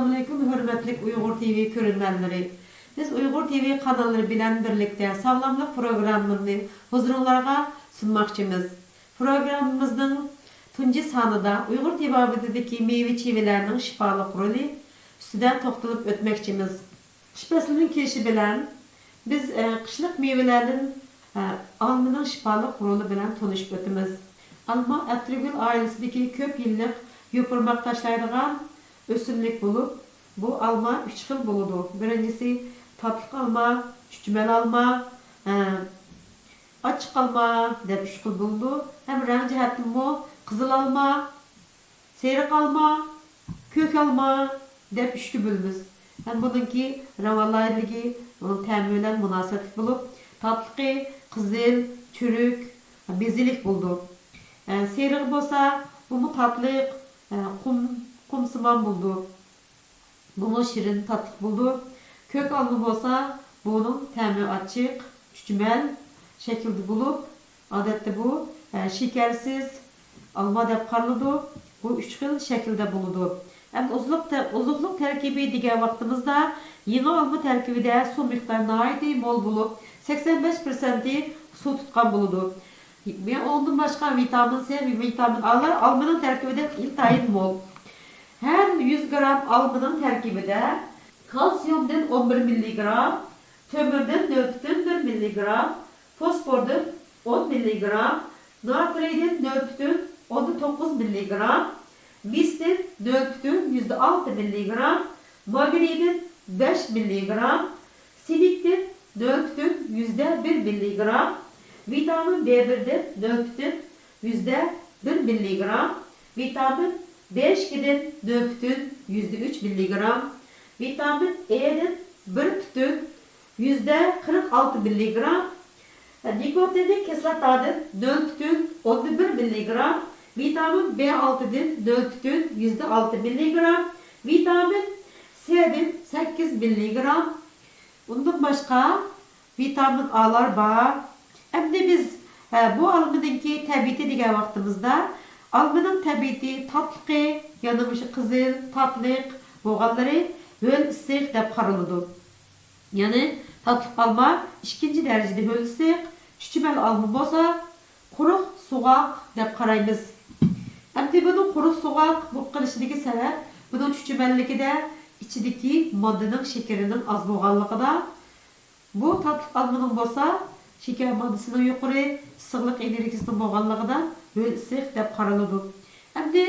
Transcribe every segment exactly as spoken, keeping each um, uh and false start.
ئەسسالامۇئەلەيكۇم، ھۆرمەتلىك ئۇيغۇر تىۋى كۆرۈرمەنلىرى! بىز ئۇيغۇر تىۋى قاناللىرى بىلەن بىرلىكتە ساغلاملىق پروگراممىمىزنى ھۇزۇرۇڭلارغا سۇنماقچىمىز. پروگراممىمىزنىڭ تۇنجى سانىدا ئۇيغۇر تېبابىتىدىكى مېۋە-چىۋىلەرنىڭ شىپالىق رولى ئۈستىدە توختىلىپ ئۆتمەكچىمىز. قىش پەسلىنىڭ كېلىشى بىلەن بىز، ئە، قىشلىق مېۋىلەردىن، ئە، ئالمىنىڭ شىپالىق رولى بىلەن تونۇشۇپ ئۆتىمىز. ئالما ئەتىرگۈل ئائىلىسىدىكى كۆپ يىللىق يوپۇرماق تاشلايدىغان ئۆسۈملۈك بولۇپ، بۇ ئالما ئۈچ خىل بولىدۇ. بىرىنچىسى تاتلىق ئالما، چۈچۈمەل ئالما، ئە، ئاچچىق ئالما دەپ ئۈچ خىل بولىدۇ. ھەم رەڭ جەھەتتىنمۇ قىزىل ئالما، سېرىق ئالما، كۆك ئالما دەپ ئۈچكە بۆلىمىز. ھەم بۇنىڭكى رەڭ ئالاھىدىلىكى ئۇنىڭ تەمى بىلەن مۇناسىۋەتلىك بولۇپ، تاتلىقى قىزىل، چۈرۈك، مېزىلىك بولىدۇ. ئە، سېرىقى بولسا بۇمۇ تاتلىق، ئە، قۇم، قۇمسىمان بولىدۇ. بۇمۇ شېرىن تاتلىق بولىدۇ. كۆك ئالما بولسا، بۇنىڭ تەمى ئاچچىق، چۈچۈمەل شەكىلدە بولۇپ، ئادەتتە بۇ، ئە، شېكەرسىز ئالما دەپ قارىلىدۇ. بۇ ئۈچ خىل شەكىلدە بولىدۇ. ئەمدى ئوزۇقلۇق تە-، ئوزۇقلۇق تەركىبى دېگەن ۋاقتىمىزدا، يېڭى ئالما تەركىبىدە سۇ مىقدارى ناھايىتى مول بولۇپ، سەكسەن بەش پىرسەنتى سۇ تۇتقان بولىدۇ. يەنە ئۇنىڭدىن باشقا ۋىتامىن سى ۋە ۋىتامىن ئالار ئالمىنىڭ تەركىبىدە ئىنتايىن مول. ھەر يۈز گرام ئالمىنىڭ تەركىبىدە كالتسىيۇمدىن ئون بىر مىللىگرام، تۆمۈردىن نۆل پۈتۈن بىر مىللىگرام، فوسفوردىن ئون مىللىگرام، ناترىيدىن نۆل پۈتۈن ئوندىن توققۇز مىللىگرام، مىستىن نۆل پۈتۈن يۈزدە ئالتە مىللىگرام، ماگنىيدىن بەش مىللىگرام، سىنكتىن نۆل پۈتۈن يۈزدە بىر مىللىگرام، ۋىتامىن بې بىردىن نۆل پۈتۈن يۈزدە بىر مىللىگرام، ۋىتامىن بې ئىككىدىن نۆل پۈتۈن يۈزدە ئۈچ مىللىگرام، ۋىتامىن ئېدىن بىر پۈتۈن يۈزدە قىرىق ئالتە مىللىگرام، نىكوتىنلىق كىسلاتادىن نۆل پۈتۈن ئوندىن بىر مىللىگرام، ۋىتامىن بې ئالتىدىن نۆل پۈتۈن يۈزدە ئالتە مىللىگرام، ۋىتامىن سىدىن سەككىز مىللىگرام، ئۇندىن باشقا ۋىتامىن ئالار بار. ئەمدى بىز، ھە، بۇ ئالمىنىڭكى تەبىئىتى دېگەن ۋاقتىمىزدا، ئالمىنىڭ تەبىئىتى تاتلىقى، يەنى مۇشۇ قىزىل، تاتلىق بولغانلىرى ھۆل ئىسسىق دەپ قارىلىدۇ. يەنى تاتلىق ئالما ئىككىنچى دەرىجىدە ھۆل ئىسسىق، چۈچۈمەل ئالما بولسا قۇرۇق سوغۇق دەپ قارايمىز. ئەمدى بۇنىڭ قۇرۇق سوغۇق بولۇپ قېلىشىدىكى سەۋەب بۇنىڭ چۈچۈمەللىكىدە ئىچىدىكى ماددىنىڭ شېكىرىنىڭ ئاز بولغانلىقىدا، بۇ تاتلىق ئالمىنىڭ بولسا شېكەر ماددىسىنىڭ يۇقىرى، ئىسسىقلىق ئېنېرگىيىسىنىڭ بولغانلىقىدا ھۆل ئىسسىق دەپ قارىلىدۇ. ئەمدى،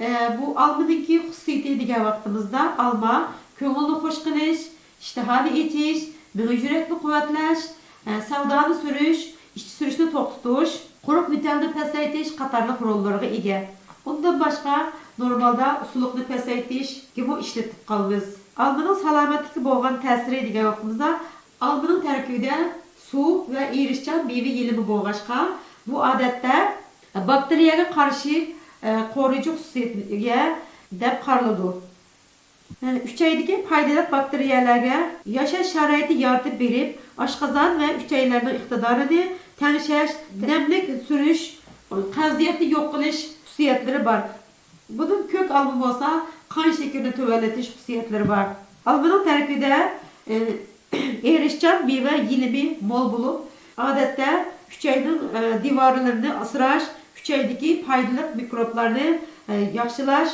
ئە، بۇ ئالمىنىڭكى خۇسۇسىيىتى دېگەن ۋاقتىمىزدا، ئالما كۆڭۈلنى خۇش قىلىش، ئىشتىھانى ئېچىش، مېڭە يۈرەكنى قۇۋۋەتلەش، ئە، سەۋدانى سۈرۈش، ئىچى سۈرۈشنى توختىتىش، قۇرۇق يۆتەلنى پەسەيتىش قاتارلىق روللىرىغا ئىگە. ئۇندىن باشقا، نورمالدا ئۇسسۇلۇقنى پەسەيتىشكىمۇ ئىشلىتىپ قالىمىز. ئالمىنىڭ سالامەتلىككە بولغان تەسىرى دېگەن ۋاقتىمىزدا، ئالمىنىڭ تەركىبىدە سۇ ۋە ئېرىشچان مېۋە يېلىمى بولغاچقا، بۇ ئادەتتە باكتېرىيەگە قارشى، ئە، قورۇيۇچى خۇسۇسىيەتكە ئىگە دەپ قارىلىدۇ. ئۈچەيدىكى پايدىلىق باكتېرىيەلەرگە ياشاش شارائىتى يارىتىپ بېرىپ، ئاشقازان ۋە ئۈچەيلەرنىڭ ئىقتىدارىنى تەڭشەش، نەملىك سۈرۈش، قەۋزىيەتنى يوق قىلىش خۇسۇسىيەتلىرى بار. بۇنىڭ كۆك ئالما بولسا قان شېكىرىنى تۆۋەنلىتىش خۇسۇسىيەتلىرى بار. ئالمىنىڭ تەركىبىدە، ئى، ئېرىشچان مېۋە يېلىمى مول بولۇپ، ئادەتتە ئۈچەينىڭ، ئى، دىۋارلىرىنى ئاسراش، ئۈچەيدىكى پايدىلىق مىكروبلارنى، ئى، ياخشىلاش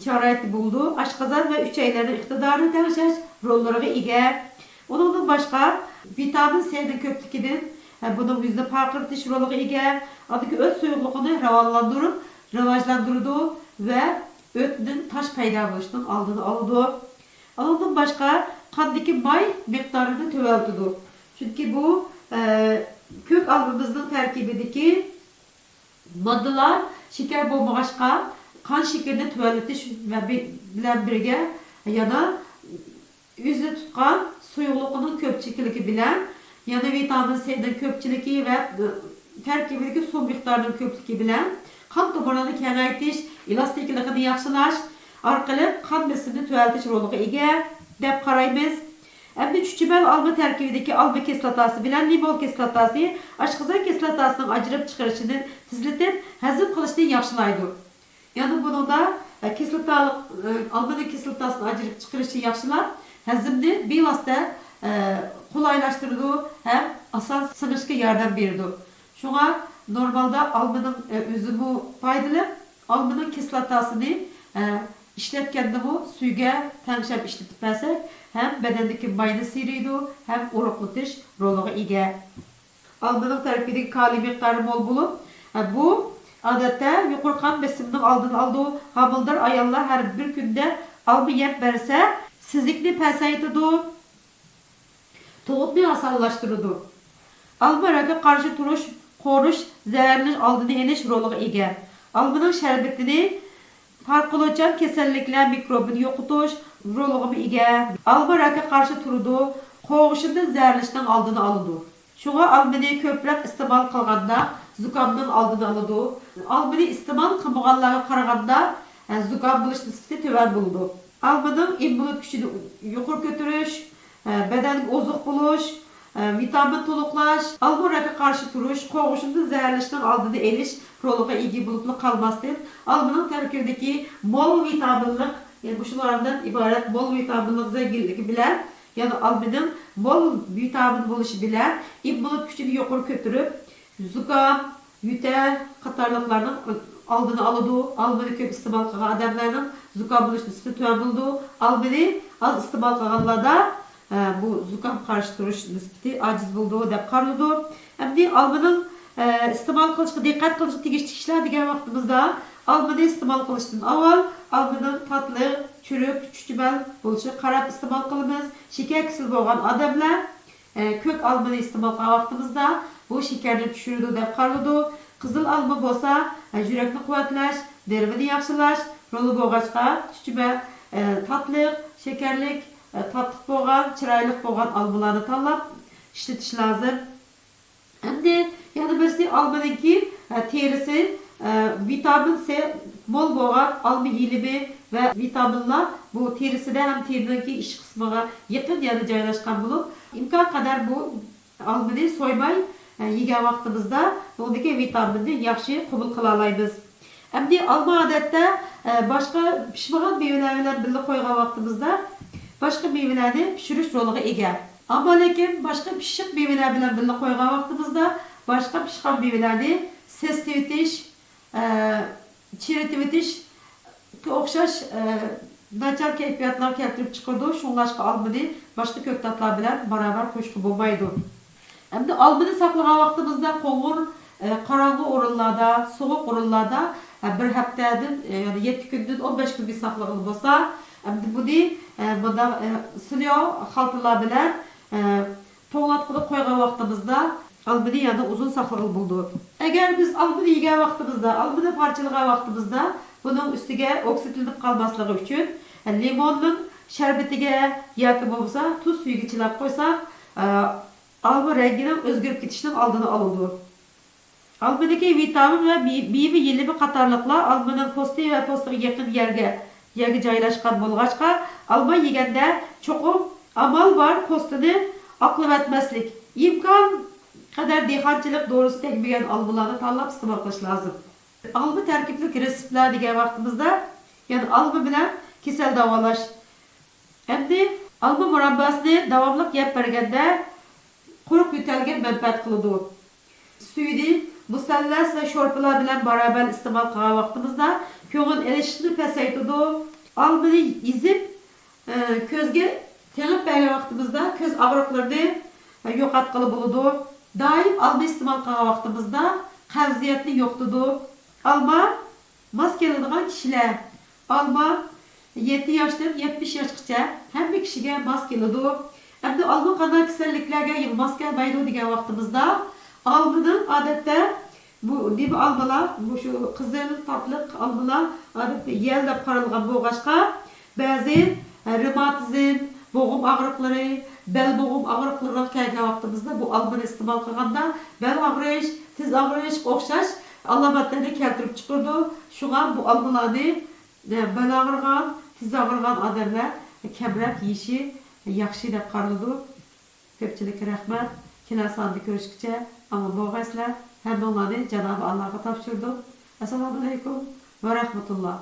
شارائىتى بولىدۇ. ئاشقازان ۋە ئۈچەيلەرنىڭ ئىقتىدارىنى تەڭشەش روللىرىغا ئىگە. ئۇنىڭدىن باشقا، ۋىتامىن سىنىڭ كۆپلۈكىدىن، ھە، بۇنىڭ يۈزنى پارقىرىتىش رولىغا ئىگە. ئاندىن كېيىن ئۆت سۇيۇقلۇقىنى راۋانلاندۇرۇپ، راۋاجلاندۇرىدۇ ۋە ئۆتنىڭ تاش پەيدا بولۇشىنىڭ ئالدىنى ئالىدۇ. ئۇنىڭدىن باشقا، قاندىكى ماي مىقدارىنى تۆۋەنلىتىدۇ. چۈنكى بۇ، ئە، كۆك ئالمىمىزنىڭ تەركىبىدىكى ماددىلار شېكەر بولمىغاچقا، قان شېكىرىنى تۆۋەنلىتىش ۋە بى-، بىلەن بىرگە يەنە ئۆزى تۇتقان سۇيۇقلۇقىنىڭ كۆپچىلىكى بىلەن، يەنە ۋىتامىن سىنىڭ كۆپچىلىكى ۋە، ئى، تەركىبىدىكى سۇ مىقدارىنىڭ كۆپلۈكى بىلەن قان تومۇرلىرىنى كېڭەيتىش، ئېلاستىكلىقىنى ياخشىلاش ئارقىلىق قان بېسىمىنى تۆۋەنلىتىش رولىغا ئىگە دەپ قارايمىز. ئەمدى چۈچۈمەل ئالما تەركىبىدىكى ئالما كىسلاتاسى بىلەن لىمون كىسلاتاسى ئاشقازان كىسلاتاسىنىڭ ئاجرىلىپ چىقىرىشىنى تېزلىتىپ، ھەزىم قىلىشنى ياخشىلايدۇ. يەنە بۇنىڭدا كىسلىتالىق، ئالمىنىڭ كىسلىتاسىنى ئاجرىتىپ چىقىرىشى ياخشىلاپ، ھەزىمنى بىۋاسىتە قولايلاشتۇرىدۇ ھەم ئاسان سىڭىشكە ياردەم بېرىدۇ. شۇڭا نورمالدا ئالمىنىڭ ئۆزىمۇ پايدىلىق، ئالمىنىڭ كىسلاتاسىنى ئىشلەتكەندىمۇ سۈيىگە تەڭشەپ ئىشلىتىپ بەرسەك، ھەم بەدەندىكى ماينى سىيرىيدۇ، ھەم ئورۇقلىتىش رولىغا ئىگە. ئالمىنىڭ تەركىبىدىكى كالىي مىقدارى مول بولۇپ، بۇ ئادەتتە يۇقىرى قان بېسىمىنىڭ ئالدىنى ئالىدۇ. ھامىلىدار ئاياللار ھەر بىر كۈندە ئالما يەپ بەرسە، سىزىكنى پەسەيتىدۇ، تۇغۇتنى ئاسانلاشتۇرىدۇ. ئالما راكقا قارشى تۇرۇش، قورۇش، زەھەرلىنىش ئالدىنى ئېلىش رولىغا ئىگە. ئالمىنىڭ شەربىتىنى پارقولچان كېسەللىكلەر مىكروبىنى يوقىتىش رولىغىمۇ ئىگە. ئالما راكقا قارشى تۇرىدۇ، قوغۇشۇندىن زەھەرلىنىشنىڭ ئالدىنى ئالىدۇ. شۇڭا ئالمىنى كۆپرەك ئىستېمال قىلغاندا زۇكامنىڭ ئالدىنى ئالىدۇ. ئالمىنى ئىستېمال قىلمىغانلارغا قارىغاندا، ئە، زۇكام بولۇش نىسبىتى تۆۋەن بولىدۇ. ئالمىنىڭ ئىممۇنىتېت كۈچىنى يۇقىرى كۆتۈرۈش، ئە، بەدەنگە ئوزۇق بولۇش، ئە، ۋىتامىن تولۇقلاش، ئالما راكقا قارشى تۇرۇش، قوغۇشۇندىن زەھەرلىنىشنىڭ ئالدىنى ئېلىش رولىغا ئىگە بولۇپلا قالماستىن، ئالمىنىڭ تەركىبىدىكى مول ۋىتامىنلىق، يەنى مۇشۇلاردىن ئىبارەت مول ۋىتامىنلىق زەنگىنلىكى بىلەن، يەنى ئالمىنىڭ مول ۋىتامىن بولۇشى بىلەن ئىممۇنىتېت كۈچىنى يۇقىرى كۆتۈرۈپ، زۇكام، يۆتەل قاتارلىقلارنىڭ ئالدىنى ئالىدۇ. ئالمىنى كۆپ ئىستېمال قىلغان ئادەملەرنىڭ زۇكام بولۇش نىسبىتى تۆۋەن بولىدۇ. ئالمىنى ئاز ئىستېمال قىلغانلاردا، ئە، بۇ زۇكام قارشى تۇرۇش نىسبىتى ئاجىز بولىدۇ دەپ قارىلىدۇ. ئەمدى ئالمىنىڭ، ئە، ئىستېمال قىلىشقا دىققەت قىلىشقا تېگىشلىك ئىشلار دېگەن ۋاقتىمىزدا، ئالمىنى ئىستېمال قىلىشتىن ئاۋۋال ئالمىنىڭ تاتلىق، چۈرۈك، چۈچۈمەل بولۇشىغا قاراپ ئىستېمال قىلىمىز. شېكەر كېسىلى بولغان ئادەملەر، ئە، كۆك ئالمىنى ئىستېمال قىلغان ۋاقتىمىزدا بۇ شېكەرنى چۈشۈرىدۇ دەپ قارىلىدۇ. قىزىل ئالما بولسا، ئە، يۈرەكنى قۇۋۋەتلەش، نېرۋىنى ياخشىلاش رولى بولغاچقا، چۈچۈمە، ئە، تاتلىق، شېكەرلىك، ئە، تاتلىق بولغان، چىرايلىق بولغان ئالمىلارنى تاللاپ ئىشلىتىش لازىم. ئەمدى يەنە بىرسى ئالمىنىڭكى، ئە، تېرىسى، ئە، ۋىتامىن سى مول بولغان ئالما يېلىمى ۋە ۋىتامىنلار بۇ تېرىسىدە ھەم تېرىنىڭكى ئىچ قىسمىغا يېقىن يەردە جايلاشقان بولۇپ، ئىمكان قەدەر بۇ ئالمىنى سويماي، ئە، يېگەن ۋاقتىمىزدا بۇندىكى ۋىتامىننى ياخشى قوبۇل قىلالايمىز. ئەمدى ئالما ئادەتتە، ئە، باشقا پىشمىغان مېۋىلەر بىلەن بىللە قويغان ۋاقتىمىزدا باشقا مېۋىلەرنى پىشۇرۇش رولىغا ئىگە. ئەمما لېكىن باشقا پىششىق مېۋىلەر بىلەن بىللە قويغان ۋاقتىمىزدا باشقا پىشقان مېۋىلەرنى سېسىتىۋېتىش، ئە، چىرىتىۋېتىشكە ئوخشاش، ئە، ناچار كەيپىياتلارغا كەلتۈرۈپ چىقىرىدۇ. شۇڭلاشقا ئالمىنى باشقا كۆكتاتلار بىلەن باراۋەر قويۇشقا بولمايدۇ. ئەمدى ئالمىنى ساقلىغان ۋاقتىمىزدا قوڭۇر، ئە، قاراڭغۇ ئورۇنلاردا، سوغۇق ئورۇنلاردا، ئە، بىر ھەپتىدىن، ئە، يەنى يەتتە كۈندىن ئون بەش كۈنگە ساقلىغىلى بولسا، ئەمدى بۇنى، ئە، مۇنداق، ئە، سىليو خالتىلار بىلەن، ئە، توڭلاتقۇدا قويغان ۋاقتىمىزدا ئالمىنى يەنە ئۇزۇن ساقلىغىلى بولىدۇ. ئەگەر بىز ئالمىنى يېگەن ۋاقتىمىزدا، ئالمىنى پارچىلىغان ۋاقتىمىزدا بۇنىڭ ئۈستىگە ئوكسىدلىنىپ قالماسلىقى ئۈچۈن، ئە، لىموننىڭ شەربىتىگە ياكى بولمىسا تۇز سۈيىگە چىلاپ قويساق، ئە، ئالما رەڭگىنىڭ ئۆزگىرىپ كېتىشىنىڭ ئالدىنى ئالىدۇ. ئالمىدىكى ۋىتامىن ۋە مېۋە يېلىمى قاتارلىقلار ئالمىنىڭ پوستى ۋە پوستىغا يېقىن يەرگە، يەرگە جايلاشقان بولغاچقا، ئالما يېگەندە چوقۇم ئامال بار پوستىنى ئاقلىۋەتمەسلىك، ئىمكان قەدەر دېھقانچىلىق دورىسى تەگمىگەن ئالمىلارنى تاللاپ ئىستېمال قىلىش لازىم. ئالما تەركىبلىك رېتسېپلار دېگەن ۋاقتىمىزدا، يەنى ئالما بىلەن كېسەل داۋالاش. ئەمدى ئالما مۇرابباسىنى داۋاملىق يەپ بەرگەندە، قۇرۇق يۆتەلگە مەنپەئەت قىلىدۇ. سۈيىنى مۇسەللەس ۋە شورپىلار بىلەن باراۋەر ئىستېمال قىلغان ۋاقتىمىزدا كۆڭۈل ئېلىشنى پەسەيتىدۇ. ئالمىنى ئېزىپ، ئە، كۆزگە تېڭىپ بەرگەن ۋاقتىمىزدا كۆز ئاغرىقلىرىنى، ئە، يوقاتقىلى بولىدۇ. دائىم ئالما ئىستېمال قىلغان ۋاقتىمىزدا قەۋزىيەتنى يوقىتىدۇ. ئالما ماس كېلىدىغان كىشىلەر. ئالما يەتتە ياشتىن يەتمىش ياشقىچە ھەممە كىشىگە ماس كېلىدۇ. ئەمدى ئالما قانداق كېسەللىكلەرگە ماس كەلمەيدۇ دېگەن ۋاقتىمىزدا، ئالمىنىڭ ئادەتتە بۇ نېمە ئالمىلار، مۇشۇ قىزىل تاتلىق ئالمىلار ئادەتتە يەل دەپ قارالغان بولغاچقا، بەزى رېماتىزم، بوغۇم ئاغرىقلىرى، بەل بوغۇم ئاغرىقلىرىغا كەلگەن ۋاقتىمىزدا بۇ ئالمىنى ئىستېمال قىلغاندا بەل ئاغرىش، تىز ئاغرىشقا ئوخشاش ئالامەتلەرنى كەلتۈرۈپ چىقىرىدۇ. شۇڭا بۇ ئالمىلارنى، ئە، بەل ئاغرىغان، تىز ئاغرىغان ئادەملەر كەمرەك يېيىشى ياخشى دەپ قارىلىدۇ. كۆپچىلىككە رەھمەت. كېلەر ساندا كۆرۈشكىچە ئامان بولغايسىلەر. ھەممىڭلارنى جانابى ئاللاغا تاپشۇردۇم. ئەسسالامۇئەلەيكۇم ۋە رەھمەتۇللا.